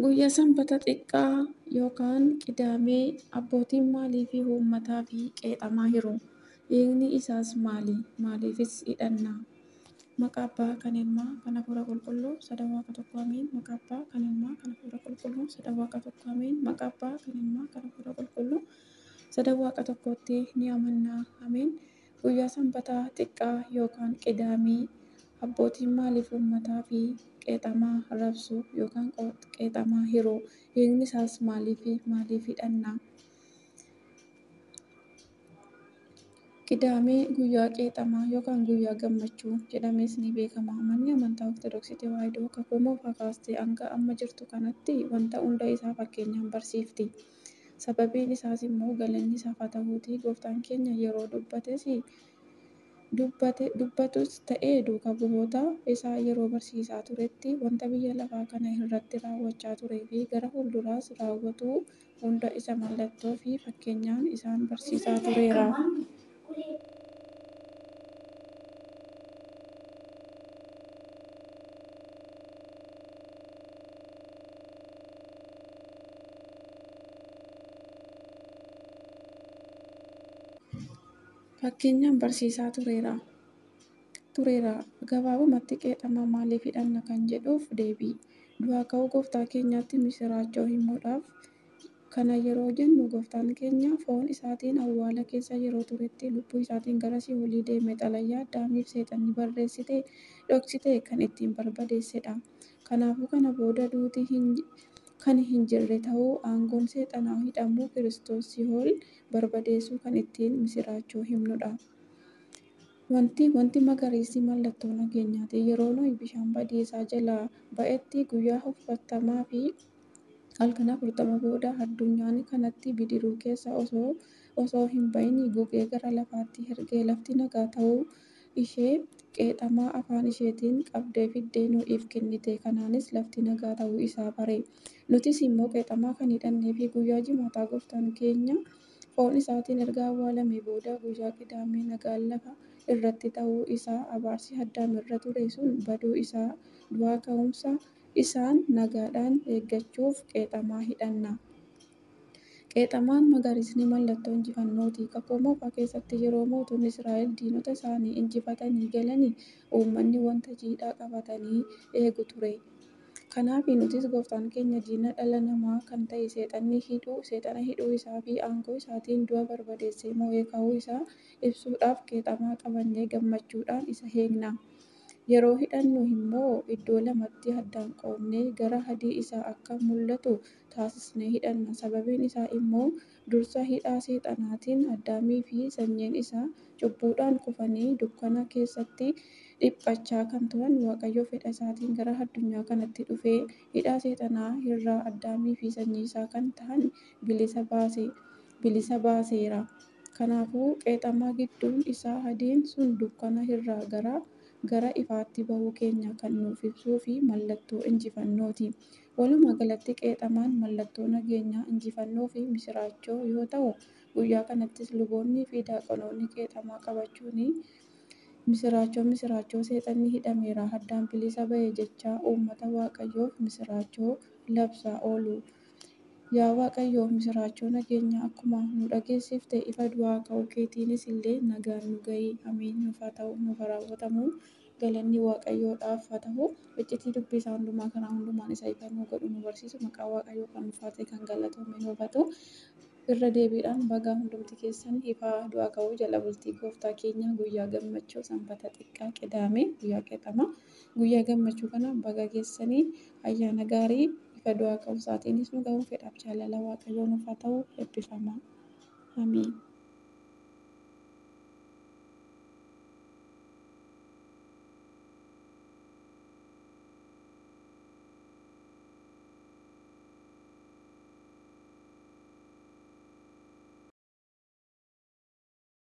Guyyaa Sanbata xiqqaa yookaan Qidaamee abbootiin maaliif uummataa fi qeexamaa hiru? Hiikni isaas maali? Maaliifis hidhanna? Maqaa Abbaa kan Ilmaa kan Hafuura Qulqulluu sadan Waaqa tokko Ameen. Maqaa Abbaa kan Ilmaa kan Hafuura Qulqulluu sadan Waaqa tokko Ameen. Maqaa Abbaa kan Ilmaa kan Hafuura Qulqulluu sadan Waaqa tokkootti ni amanna. Ameen. Guyyaa Sanbata xiqqaa yookaan Qidaamee abbootiin maaliif uummataa fi qeexamaa rabsu yookaan qeexamaa hiru? Hiikni isaas maaliifi maaliif hidhanna? Qidaamee guyyaa qeexamaa yookaan guyyaa gammachuu jedhamees ni beekama. Manni amantaa Ortodoksii Tewaahidoo kakuu moofaa kaastee hanga amma jirtu kanatti wanta hunda isaa fakkeenyaan barsiifti. Sababiin isaas immoo galanni isaaf haa ta'uutii gooftaan keenya yeroo dubbatus ta'ee duuka bu'oota isaa yeroo barsiisaa turetti wanta biyya lafaa kana irratti raawwachaa turee fi gara fuulduraas raawwatu hunda isa mallattoo fi fakkeenyaan isaan barsiisaa tureera. Fakkeenyaan barsiisaa tureera. Gabaabumatti qeexamaa maaliif hidhanna kan jedhuuf deebii. Du'aa ka'uu gooftaa keenyaatti misiraachoo himuudhaaf. Kana yeroo jennu gooftaan keenya foon isaatiin awwaala keessa yeroo turetti lubbuu isaatiin gara sii'oolii deeme xalayaa Addaamiif seexanni barreessite dhoksite kan ittiin barbadeessedha. Kanaafuu kana booda duuti kan hin jirre ta'uu aangoon seexanaa hidhamuu Kiristoos sii'ool barbadeessuu kan ittiin misiraachoo himnudha. Wanti magariisni mallattoo nageenyaati. Yeroo Nohi bishaan badiisaa jalaa ba'etti guyyaa 40 fi halkan 40 booda addunyaan kanatti bidiruu keessa osoo hin bahin gugee gara lafaatti ergee lafti nagaa ta'uu ishee qeexamaa afaan isheetiin qabdee fiddee Nohiif kennite. Kanaanis lafti nagaa ta'uu isaa bare. Nutis immoo qeexamaa kan hidhannee fi guyyaa jimaataa gooftaan keenya foon isaatiin erga awwaalamee booda guyyaa Qidaamee nagaan lafa irratti ta'uu isaa abaarsi Addaam irra ture sun baduu isaa du'aa ka'umsa isaan nagaadhaan eeggachuuf qeexamaa hidhanna. Qeexamaan magariisni mallattoo injifannooti. Kakuu moofaa keessatti yeroo mootonni Israa'el diinota isaanii injifatanii galanii uummanni wanta jiidhaa qabatanii eegu ture. Kanaaf nutis gooftaan keenya diina dhala namaa kan ta'e seexana hidhuu isaa fi aangoo isaatiin du'a barbadeessee moo'ee ka'uu isaa ibsuudhaaf qeexamaa qabannee gammachuudhaan isa eegna. Yeroo hidhannu immoo iddoo lamatti addaan qoodnee gara adii isaa akka mul'atu taasisnee hidhanna. Sababiin isaa immoo dursa hidhaa seexanaatiin Addaamii fi sanyiin isaa cubbuudhaan kufanii dukkana keessatti dhiphachaa kan turan Waaqayyo fedha isaatiin gara addunyaa kanatti dhufee hidhaa seexanaa irraa Addaamii fi sanyii isaa kan ta'an bilisa baaseera. Kanaafuu qeexamaa gidduun isaa adiin sun dukkana irraa gara ifaatti bahuu keenya kan nuuf ibsuu fi mallattoo injifannooti. Walumaa galatti qeexamaan mallattoo nageenyaa, injifannoo fi misiraachoo yoo ta'u, guyyaa kanattis luboonnii fi daaqonoonni qeexamaa qabachuun misiraachoo misiraachoo seexanni hidhameera Addaam bilisa ba'e jechaa uummata Waaqayyoof misiraachoo labsaa oolu. Yaa Waaqayyo misiraachoo nageenyaa akkuma nu dhageessifte ifa du'aa ka'uu keetiinis illee nagaan nu ga'i. Ameen. Nuuf haa ta'u, nuuf haa raawwatamu. Galanni Waaqayyoodhaaf haa ta'u. Iccitii dubbii isaa hundumaa karaa hundumaan isa ifa nu godhu nu barsiisu maqaa Waaqayyoo kan ulfaate kan galatoome nuuf haa ta'u. Irra deebiidhaan baga hundumti keessan ifa du'aa ka'uu jala bultii gooftaa keenya guyyaa gammachuu Sanbata xiqqaa Qidaamee guyyaa qeexamaa guyyaa gammachuu kana baga geessanii ayyaana gaarii ifa du'aa ka'uu isaatiinis nu ga'uu fedhaaf jaalala Waaqayyoo nuuf haa ta'u. Eebbifamaa. Ameen.